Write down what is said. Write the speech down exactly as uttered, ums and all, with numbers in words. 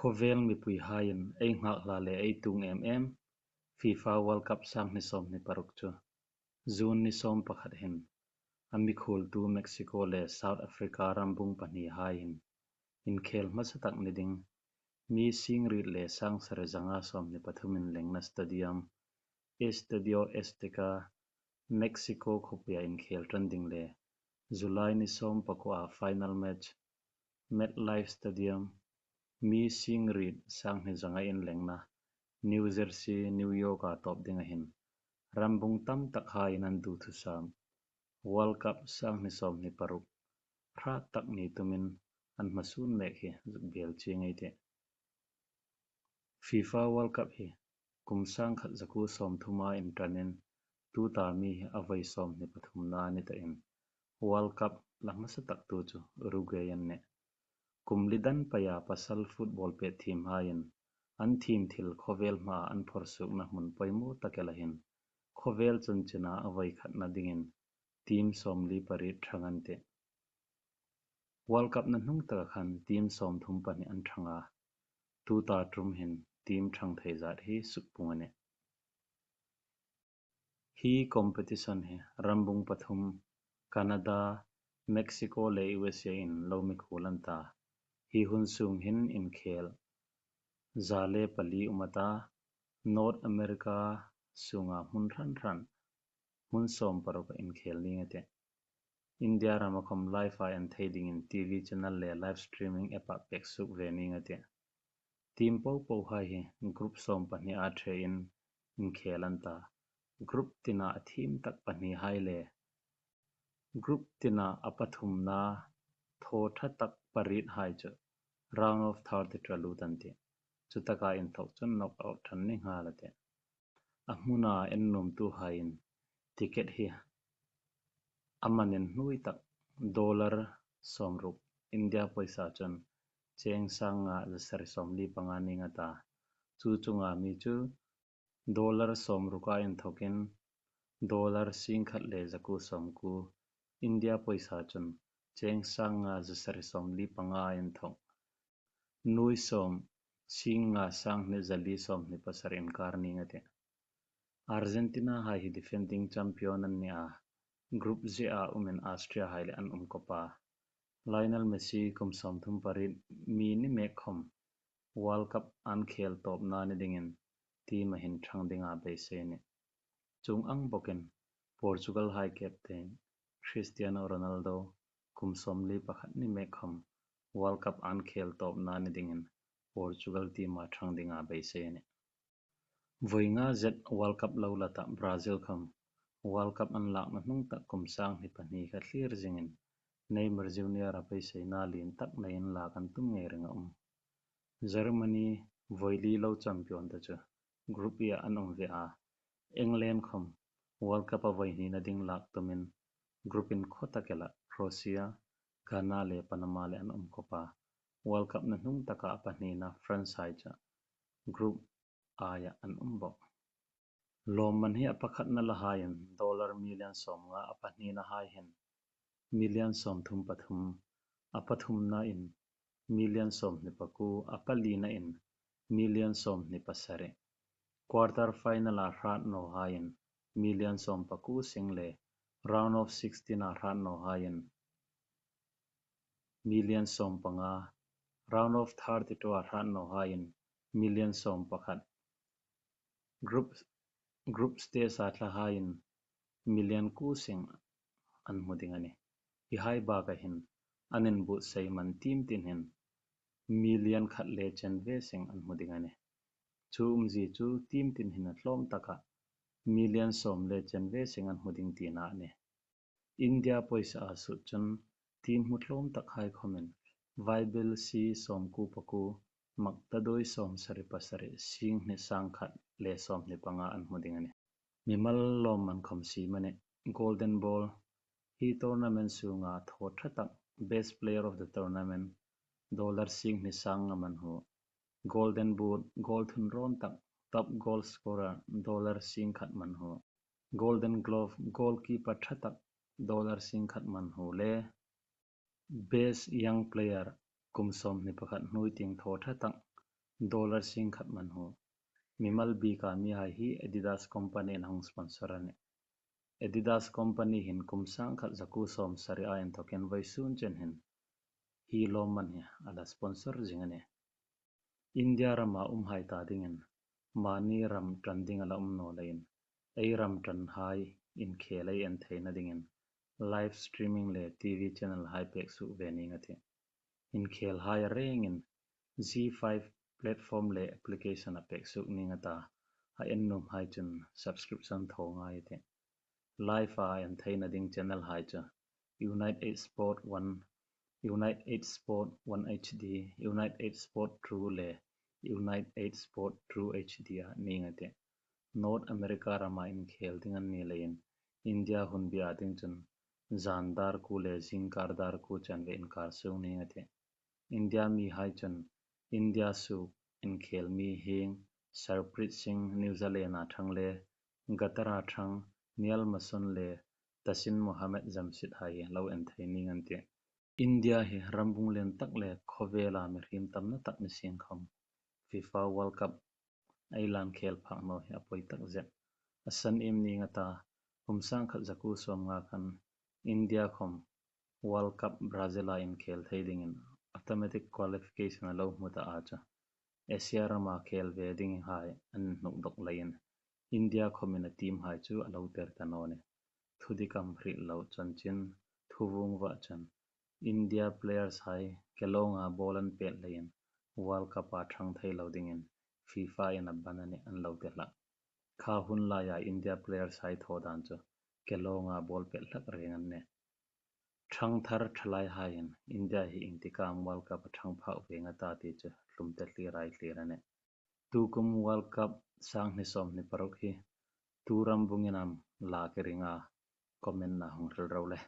Khawvel mipuihaiin ei nghak hla le ei tuong em em FIFA World Cup sâng hni sawmhni paruk chu June ni sawm pakhat hin a mikhuoltu Mexico le South Africa rambung pahnihai hin inkhel hmasa tak ni ding, mi sîng riet le sâng sari zanga sawmhni pathum inlengna stadium, Estadio Azteca, Mexico khawpuia inkhel ṭan ding le July ni sawm pakuo a final match, MetLife Stadium, mi sîng riet sâng hni zanga inlengna New Jersey, New York a tawp dinga hin rambung tam takhaiin an duthusam World Cup sâng hni sawmhni paruk hrat tak ni tumin an hmasuon mek hi zuk biel chieng ei tih. FIFA World Cup hi kum sâng khat za kuo sawmthuma inṭanin tuta mi hi a voi sawmhni pathumna ni tain World Cup la hmasa taktu chu Uruguay an nih. Kum li dan peia pasal football pet thiemhaiin an thiem thil khawvel hmaa an phorsuokna hmun poimaw tak ela hin khawvel chunchina a voi khatna dingin team sawmli pariet ṭhang an tih. World Cup na hnung taka khan team sawmthum pahni an ṭhang a, tuta ṭum hin team ṭhang thei zat hi sukpung a nih. Hi competition hi rambung pathum, Canada, Mexico le U S A in lo mikhuol an ta. Hi hun sung hin inkhel za le pali um a ta, North America sunga hmun hran hran hmun sawm paruka inkhel ning a tih. India rama khawm live-a en thei dingin T V channel le live streaming app-a pek suok ve ning a tih. Team popohai hi group sawm pahnia ṭhein inkhel an ta. Group tina a thiem tak pahnihai le group tina a pathumna thaw ṭha tak pariethai chu round of thirty-two a lut an tih. Chutaka inthok chun knockout ṭan ni nghal a tih. A hmuna en nuomtuhaiin ticket hi a man inhnuoi tak dollar sawmruk, India poisa chun cheng sâng nga za sari sawmli panga ning a ta. Chu chunga mi chu dollar sawmruka inthokin dollar sîng khat le za kuo sawmkuo, India poisa chun cheng sâng nga za sari sawmli panga inthok nuoi sawm, sîng nga sâng hni za li sawmhni pasari inkar ning a tih. Argentina hai hi defending champion an ni a, Group G-a umin Austria hai le an um khawp a. Lionel Messi kum sawmthum pariet mi ni mek khawm World Cup an khel tawpna ni dingin team-a hin ṭhang dinga beisei a nih. Chuong ang bawkin Portugal hai captain Cristiano Ronaldo kum sawmli pakhat ni mek khawm World Cup an khel tawpna ni dingin Portugal team-a ṭhang dinga beisei a nih. Voi nga zet World Cup lo la ta Brazil khawm World Cup an lâkna hnung tak kum sâng hni pahni kha thlir zingin Neymar Junior-a beiseina lien tak neiin lâk an tum ngei ring a um. Germany voi li lo champion ta chu Group E-a an um ve a. England khawm World Cup-a voi hnina ding lâk tumin group inkhawtak ela Croatia, Ghana le Panama le an um khawp a. World Cup-na hnung taka a pahnina France hai chu Group I-a an um bawk. Lawmman hi a pakhatna lahaiin dollar million sawmnga, a pahninahai hin million sawmthum pathum, a pathumnain million sawmhni pakuo, a palinain million sawmhni pasari. Quarter final-a hrat nawhaiin million sawm pakuo seng le round of sixteen-a hrat nawhaiin million sawm panga, round of thirty-two-a hrat nawhaiin million sawm pakhat. Group, group stage-a thlahaiin million kuo seng an hmu ding a nih. Hihai bâka hin an inbuotsai man team tin hin million khat le chanve seng an hmu ding a nih. Chu umzie chu team tin hin a tlawm taka million sawm le chanve seng an hmu ding tina a nih. India poisa a sut chun team hmu tlawm takhai khawmin vaibelsie sawmkuo pakuo, maktaduoi sawmsari pasari, sing hni sangkhat le sawmhni panga an hmu ding a nih. Mimal lawmman khawm siem a nih. Golden Ball, hi tournament sunga thaw ṭha tak, Best Player of the Tournament, dollar sing hni sanga man hu. Golden Boot, goal thun rawn tak, Top Goal Scorer, dollar sing khat man hu. Golden Glove, goalkeeper ṭha tak, dollar sing khat man hu le Best Young Player, kum sawmhni pakhat hnuoi tieng thaw ṭha tak, Dollar sing khat man hu. Mimal bika mihai hi Adidas company in a hung sponsor a nih. Adidas company hin kum sangkhat zakuo sawmsari a inthawkin vawisun chen hin hi lawmman hi a la sponsor zing a nih. India rama umhai ta dingin mani ram ṭan ding a la um naw leiin, ei ram ṭanhai inkhel ei en theina dingin live streaming le TV channel hai pek suk ve ning a tih. Inkhelhai a rengin Z five platform le application a pek suk ning a ta, a en nuomhai chun subscription thaw ngai a tih. Live a en theina ding channel hai chu Unite eight Sport one, Unite eight Sport one HD, Unite eight Sport two le Unite eight Sport two HD a ning a tih. North America rama inkhel ding an ni leiin India hunbia ding chun zan dar kuo le zingkar dar kuo chanve inkar suk ning a tih. India mihai chun India suok inkhel mi hieng Sarpreet Singh New Zealand a ṭhang le Qatar a ṭhang Niall Mason le Tahsin Mohamed Jamshid hai hi lo en thei ning an tih. India hi rambung lien tak le khawvela mihriem tamna tak ni sien khawm FIFA World Cup ei la inkhel phak naw hi a poi tak zet. A san iem ning a ta, kum sangkhat zakuo sawmnga khan India khawm World Cup Brazil a inkhel thei dingin automatic qualification a lo hmu ta a chu, Asia rama khel ve dinghai an hnuk dawk leiin India khawmin a team hai chu a lo ter ta naw nih. Thudik am hril lo chanchin, thu vung va chan, India players hai ke lawnga ball an pet leiin World Cup a ṭhang thei lo dingin FIFA in a ban a nih an lo ti hlak. Kha hun laia India players hai thaw dan chu ke lawnga ball pet hlak reng an nih. Ṭhangthar ṭhalaihaiin India hi iengtik am World Cup a ṭhang phak ve ngat a ti chu hlum tetlierai tlier a nih. Tukum World Cup sanghni sawmhni paruk hi tu rambungin am la ke ring a, comment-a hung hril ro le.